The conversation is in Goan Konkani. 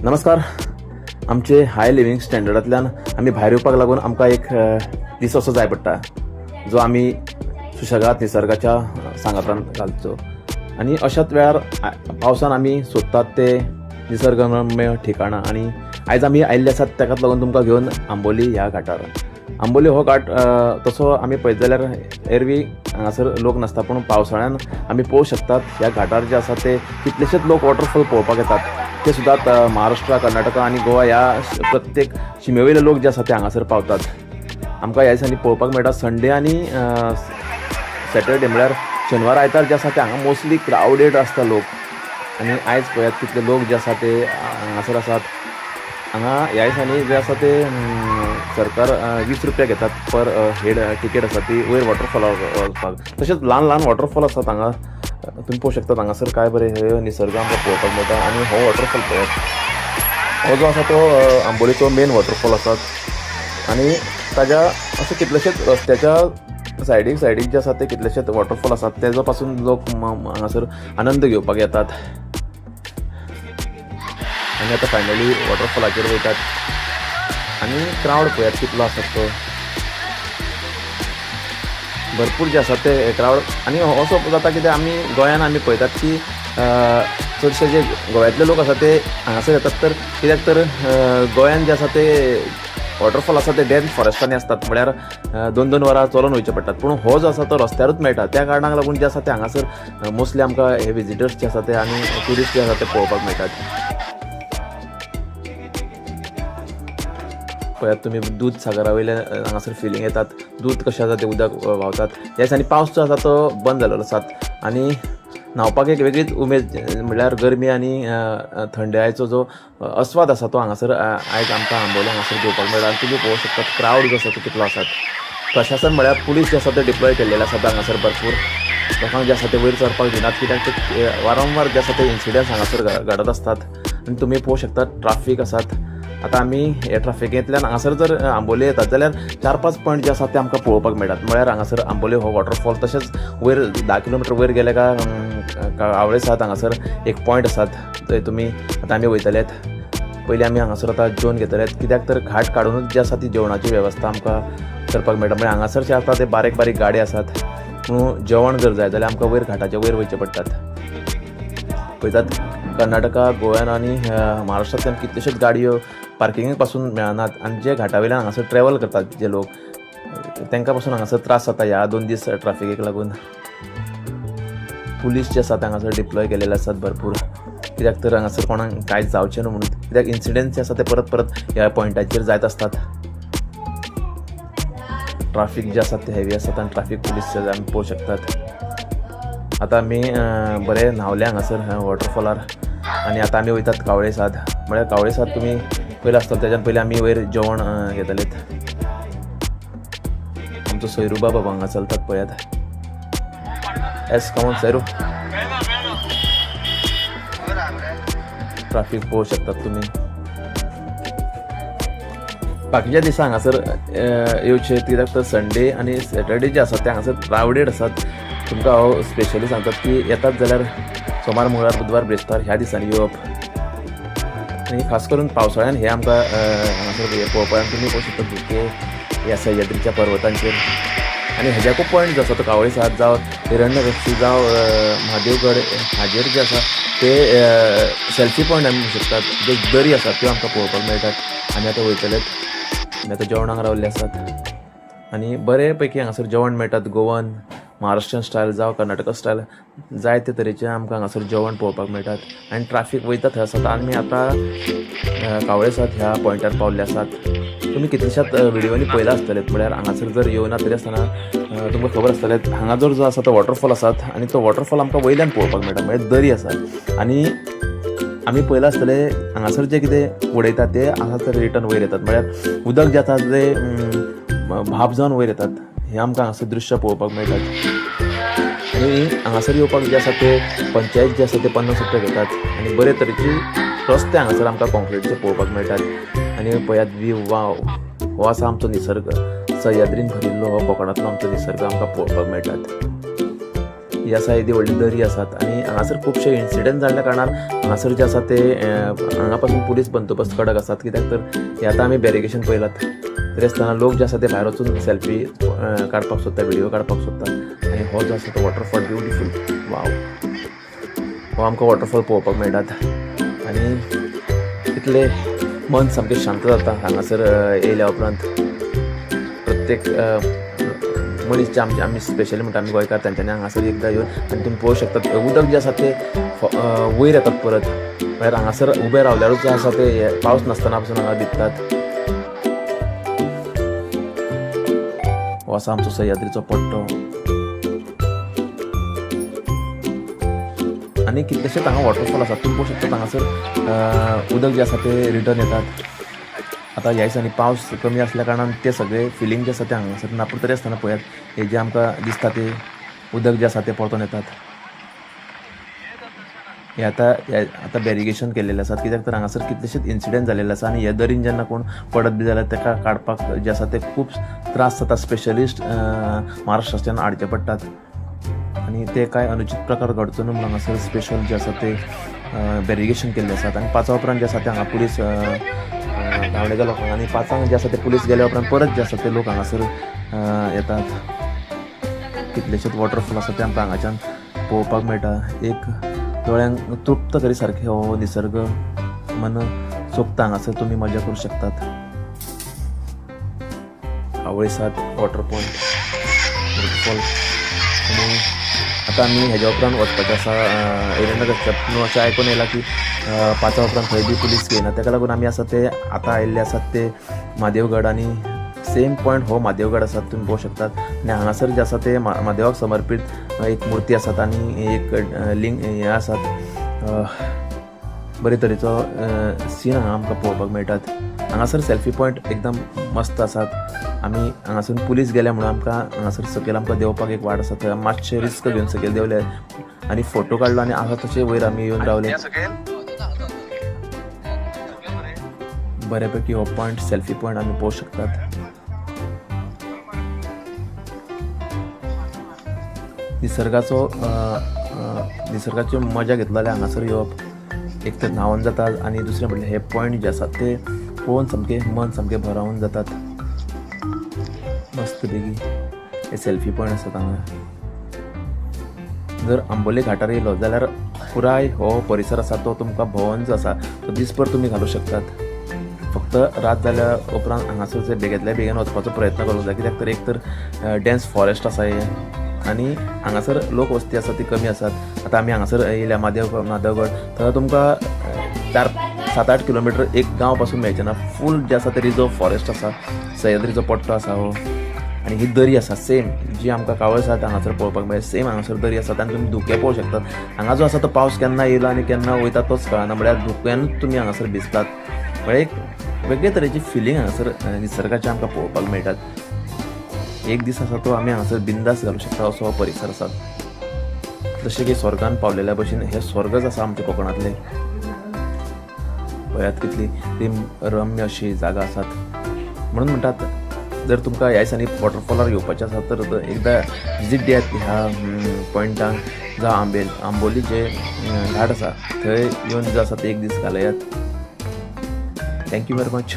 नमस्कार. आमचे हाय लिव्हिंग स्टँडर्डांतल्यान आमी भायर येवपाक लागून आमकां एक दीस असो जाय पडटा जो आमी सुशेगाद निसर्गाच्या सांगातान घालचो आनी अशाच वेळार पावसान आमी सोदतात ते निसर्गरम्य ठिकाणां आनी आयज आमी आयिल्ले आसात ताकाच लागून तुमकां घेवन आंबोली ह्या घाटार. आंबोली हो घाट तसो आमी पळयत जाल्यार एरवी हांगासर लोक नासता, पूण पावसाळ्यान आमी पळोवंक शकतात ह्या घाटार जे आसा ते कितलेशेच लोक वॉटरफॉल पळोवपाक येतात. ते सुद्दां महाराष्ट्र, कर्नाटका आनी गोवा ह्या प्रत्येक शिमे वयले लोक जे आसा ते हांगासर पावतात. आमकां ह्या दिसांनी पळोवपाक मेळटा संडे आनी सॅटरडे म्हळ्यार शेनवार आयतार जे आसा ते हांगा मोस्टली क्रावडेड आसता लोक. आनी आयज पळयात कितले लोक जे आसा ते हांगासर आसात. हांगा ह्या दिसांनी जे आसा ते सरकार 20 रुपया घेतात पर हेड टिकेट आसा ती वयर वॉटरफॉलार वचपाक. तशेंच ल्हान ल्हान वॉटरफॉल आसात हांगा, तुमी पळोवंक शकतात. हांगासर काय बरें हे निसर्ग आमकां पळोवपाक मेळटा. आनी हो वॉटरफॉल पळयात, हो जो आसा तो आंबोलीचो मेन वॉटरफॉल आसात. आनी ताज्या अशे कितलेशेच रस्त्याच्या सायडीक सायडीक जे आसा ते कितलेशेच वॉटरफॉल आसात, तेजो पासून लोक हांगासर आनंद घेवपाक येतात. आनी आतां फायनली वॉटरफॉलाचेर वयतात आनी क्रावड पळयात कितलो आसा तो, भरपूर जे आसा ते क्रावड. आनी असो जाता कितें, आमी गोंयान आमी पळयतात की चडशे जे गोंयांतले लोक आसा ते हांगासर येतात, तर कित्याक तर गोंयान जे आसा ते वॉटरफॉल आसा ते डेन्स फॉरेस्टांनी आसतात, म्हळ्यार 2-2 वरां चलोन वयचे पडटात. पूण हो जो आसा तो रस्त्यारूच मेळटा, त्या कारणाक लागून जे आसा ते हांगासर मोस्टली आमकां हे विजिटर्स जे आसा ते आनी ट्युरिस्ट जे आसा ते पळोवपाक मेळटात. पळयात तुमी दूद सागरा वयले हांगासर फिलींग येतात, दूद कशें आसा तें उदक व्हांवतात. ह्या दिसांनी पावस जो आसा तो बंद जाल्लो आसात आनी न्हांवपाक एक वेगळीच उमेद, म्हळ्यार गरमी आनी थंडायेचो जो अस्वाद आसा तो हांगासर आयज आमकां आंबोली हांगासर घेवपाक मेळटा. आनी तुमी पळोवंक शकतात क्रावड जो आसा तो कितलो आसात. प्रशासन म्हळ्यार पुलीस जे आसा ते डिप्लॉय केल्लेले आसात हांगासर, भरपूर लोकांक जे आसा ते वयर चडपाक दिनात, कित्याक ते वारंवार जे आसा ते इन्सिडंट्स हांगासर घडत आसतात. आनी तुमी पळोवंक शकतात ट्राफीक आसात. आतां आमी हे ट्राफिकेंतल्यान हांगासर जर आंबोली येतात जाल्यार 4-5 पॉयंट जे आसात ते आमकां पळोवपाक मेळटात. म्हळ्यार हांगासर आंबोली हो वॉटरफॉल, तशेंच वयर 10 किलोमिटर वयर गेले काय आवळे आसात, हांगासर एक पॉयंट आसात थंय तुमी आतां आमी वयतलेत. पयलीं आमी हांगासर आतां जेवण घेतले, कित्याक तर घाट काडुनूच जी आसा ती जेवणाची वेवस्था आमकां करपाक मेळटा. म्हळ्यार हांगासर जे आसा ते बारीक बारीक गाडी आसात, म्हणून जेवण जर जाय जाल्यार आमकां वयर घाटाच्या वयर वयचें पडटात. पळयतात कर्नाटका, गोव्यान आनी महाराष्ट्रांतल्यान कितल्योश्योच गाडयो पार्किंगे पासून मेळनात आनी जे घाटा वयल्यान हांगासर ट्रॅवल करतात जे लोक तांकां पासून हांगासर त्रास जाता ह्या 2 दीस ट्राफिकेक लागून. पुलीस जे आसात हांगासर डिप्लॉय केलेले आसात भरपूर, कित्याक तर हांगासर कोणाक कांयच जावचें न्हू म्हणून, कित्याक इन्सिडंट्स जे आसा ते परत परत ह्या पॉयंटाचेर जायत आसतात. ट्राफीक जे आसात ते हेवी आसात आनी ट्राफीक पुलीस जे आमी पळोवंक शकतात. आतां आमी बरें न्हांवले हांगासर वॉटरफॉलार आनी आतां आमी वयतात कावळे साद. म्हळ्यार कावळे साद तुमी पयलें आसतलो, तेज्यान पयलीं आमी वयर जेवण घेतलेत. आमचो सैरू बाबा हांगा चलतात पळयात. S come on Sairu. ट्राफीक पळोवंक शकतात तुमी. बाकीच्या दिसा हांगासर येवचे, कित्याक तर संडे आनी सॅटरडे जे आसात ते हांगासर क्रावडेड आसात. तुमकां हांव स्पेशली सांगतात की येतात जाल्यार सोमार, मंगळवार, बुधवार, ब्रेस्तार ह्या दिसांनी येवप. आनी खास करून पावसाळ्यान हे आमकां हांगासर हे पळोवपाक तुमी पळोवंक शकतात धुके ह्या सह्याद्रीच्या पर्वतांचेर. आनी हेज्याकूय पॉयंट जो आसा तो कावळे साद जावं हिरण्यकक्षी जावं म्हादेवगड हाजेर जे आसा ते सेल्फी पॉयंट आमी म्हणू शकतात. ज्यो दरी आसात त्यो आमकां पळोवपाक मेळटात. आमी आतां वयतलेत, आमी आतां जेवणाक रावल्ले आसात आनी बरे पैकी हांगासर जेवण मेळटात. गोवन, महाराष्ट्रीयन स्टायल जावं कर्नाटका स्टायल, जाय ते तरेचें आमकां हांगासर जेवण पळोवपाक मेळटात. आनी ट्राफीक वयता थंय आसात. आमी आतां कावळे साद ह्या पॉयंटार पावल्ले आसात. तुमी कितल्याशाच व्हिडियोनी पळयलां आसतलें, म्हळ्यार हांगासर जर येवना तरी आसतना तुमकां खबर आसतलें हांगा जर जो आसा तो वॉटरफॉल आसात आनी तो वॉटरफॉल आमकां वयल्यान पळोवपाक मेळटा, म्हळ्यार दरी आसा. आनी आमी पळयलां आसतलें हांगासर जें कितें उडयतात ते हांगासर रिटर्न वयर येतात, म्हळ्यार उदक जें आसा तें भाप जावन वयर येतात. हें आमकां हांगासर दृश्य पळोवपाक मेळटात. आनी हांगासर येवपाक जे आसा ते पंचायत जे आसा ते 50 रुपया घेतात आनी बरे तरेची रस्ते हांगासर आमकां कॉन्क्रिटचे पळोवपाक मेळटात. आनी पळयात व्यू, वाव, हो आसा आमचो निसर्ग, सह्याद्रीन भरिल्लो हो कोकणांतलो आमचो निसर्ग आमकां पळोवपाक मेळटात. ही आसा येदी व्हडली दरी आसात आनी हांगासर खुबशे इन्सिडंट जाल्ल्या कारणान हांगासर जे आसा ते हांगा पासून पुलीस बंदोबस्त कडक आसात. कित्याक तर हे आतां आमी बॅरिकेशन पळयलात तरी आसतना लोक जे आसा ते भायर वचून सेल्फी काडपाक सोदता, व्हिडियो काडपाक सोदता. आनी हो जो आसा तो वॉटरफॉल ब्युटिफूल, वाव. हो आमकां वॉटरफॉल पळोवपाक मेळटात आनी इतलें मन सामकें शांत जाता हांगासर येयल्या उपरांत. प्रत्येक मनीस जे आमचे, आमी स्पेशली म्हणटा आमी गोंयकार, तेंच्यांनी हांगासर एकदां येवन आनी तुमी पळोवंक शकतात उदक जें आसा तें वयर येतात परत. म्हळ्यार हांगासर उबे रावल्यारूच जें आसा ते हे पावस नासतना पसून हांगा भिजतात. हो आसा आमचो सह्याद्रीचो पट्टो आनी कितलेशेच हांगा वॉटरफॉल आसात. तुमी पळोवंक शकतात हांगासर उदक जें आसा तें रिटर्न येतात. आतां ह्या दिसांनी पावस कमी आसल्या कारणान ते सगळे फिलींग जे आसा ते हांगासर ना, पूण तरी आसतना पळयात हे जे आमकां दिसता ते उदक जे आसा ते परतून येतात. हे आतां हे आतां बॅरिगेशन केल्लेलें आसात, कित्याक तर हांगासर कितलेशेच इन्सिडंट जालेले आसा आनी हे दरीन जेन्ना कोण पडत बी जाल्यार ताका काडपाक जे आसा ते खूब त्रास जाता. स्पेशलिस्ट महाराष्ट्राच्यान हाडचे पडटात आनी ते कांय अनुचीत प्रकार घडचो न्हू म्हणून हांगासर स्पेशल जे आसा ते बॅरिगेशन केल्ले आसात. आनी पांचा उपरांत जे आसा ते हांगा पुलीस धांवडेच्या लोकांक आनी पांचांक जे आसा ते पुलीस गेल्या उपरांत परत जे आसा ते लोक हांगासर येतात. कितलेशेच वॉटरफॉल आसा ते आमकां हांगाच्यान पळोवपाक मेळटा. एक दोळ्यांक तृप्त करी सारकें हो निसर्ग मन सोबता. हांगासर तुमी मजा करूं शकतात. आवळीसात वॉटर पॉयंट वॉटरफॉल. आनी आतां आमी हेज्या उपरांत वचपाचें आसा एरंडा. न्हू अशें आयकून येयलां की पांचा उपरांत खंय बी पुलीस घेयना, ताका लागून आमी आसा ते आतां आयिल्ले आसात ते म्हादेवगड. आनी सेम पॉयंट हो म्हादेवगड आसा, तुमी पळोवंक शकतात. आनी हांगासर जे आसा ते म्हादेवाक समर्पीत एक मुर्ती आसात आनी एक लिंग हें आसात. बरे तरेचो सीन हांगा आमकां पळोवपाक मेळटात. हांगासर सेल्फी पॉयंट एकदम मस्त आसात. आमी हांगासून पुलीस गेले म्हणून आमकां हांगासर सकयल आमकां देंवपाक एक वाट आसा, थंय मातशें रिस्क घेवन सकयल देंवले आनी फोटो काडलो आनी आसा तशें वयर आमी येवन रावले. बऱ्यापैकी हो पॉयंट सेल्फी पॉयंट आमी पळोवंक शकतात. निसर्गाचो निसर्गाची मजा घेतलो जाल्यार हांगासर येवप एक तर न्हांवन जाता आनी दुसरें म्हटल्यार हे पॉयंट जे आसात ते पळोवन सामकें मन सामकें भरावन जातात. मस्त पैकी हे सेल्फी पॉयंट आसात हांगा. जर आंबोली घाटार येयलो जाल्यार पुराय हो परिसर आसा तो तुमकां भोंवन जो आसा तो दीसभर तुमी घालूंक शकतात. फक्त रात जाल्या उपरांत हांगासर जे बेगींतल्या बेगीन वचपाचो प्रयत्न करूंक जाय, कित्याक तर एक तर डेन्स फॉरेस्ट आसा हें आनी हांगासर लोक वस्ती आसा ती कमी आसात. आतां आमी हांगासर येयल्या माधवगड, थंय तुमकां 4-7-8 किलोमिटर एक गांव पासून मेळचें ना. फूल जे आसा ते रिजर्व फॉरेस्ट आसा, सह्याद्रीचो पट्टो आसा हो. आनी ही दरी आसा सेम जी आमकां कावळसात हांगासर पळोवपाक मेळटा, सेम हांगासर दरी आसा आनी तुमी धुकें पळोवंक शकतात. हांगा जो आसा तो पावस केन्ना येयलो आनी केन्ना वयता तोच कळना, म्हळ्यार धुक्यानूच तुमी हांगासर भिजतात. म्हळ्यार एक वेगळे तरेची फिलींग हांगासर निसर्गाची आमकां पळोवपाक मेळटात. एक दीस आसा तो आमी हांगासर बिंदास घालूंक शकता असो हो परिसर आसा. जशें की स्वर्गान पावलेल्या भशेन हें स्वर्गच आसा आमच्या कोंकणांतलें. पळयात कितली रम्य अशी जागा आसात. म्हणून म्हणटात जर तुमकां ह्या दिसांनी वॉटरफॉलार येवपाचें आसा तर एकदां विजीट दियात ह्या पॉयंटाक, जावं आंबोली जे घाट आसा थंय येवन जो आसा ते एक दीस घालयात. Thank you very much.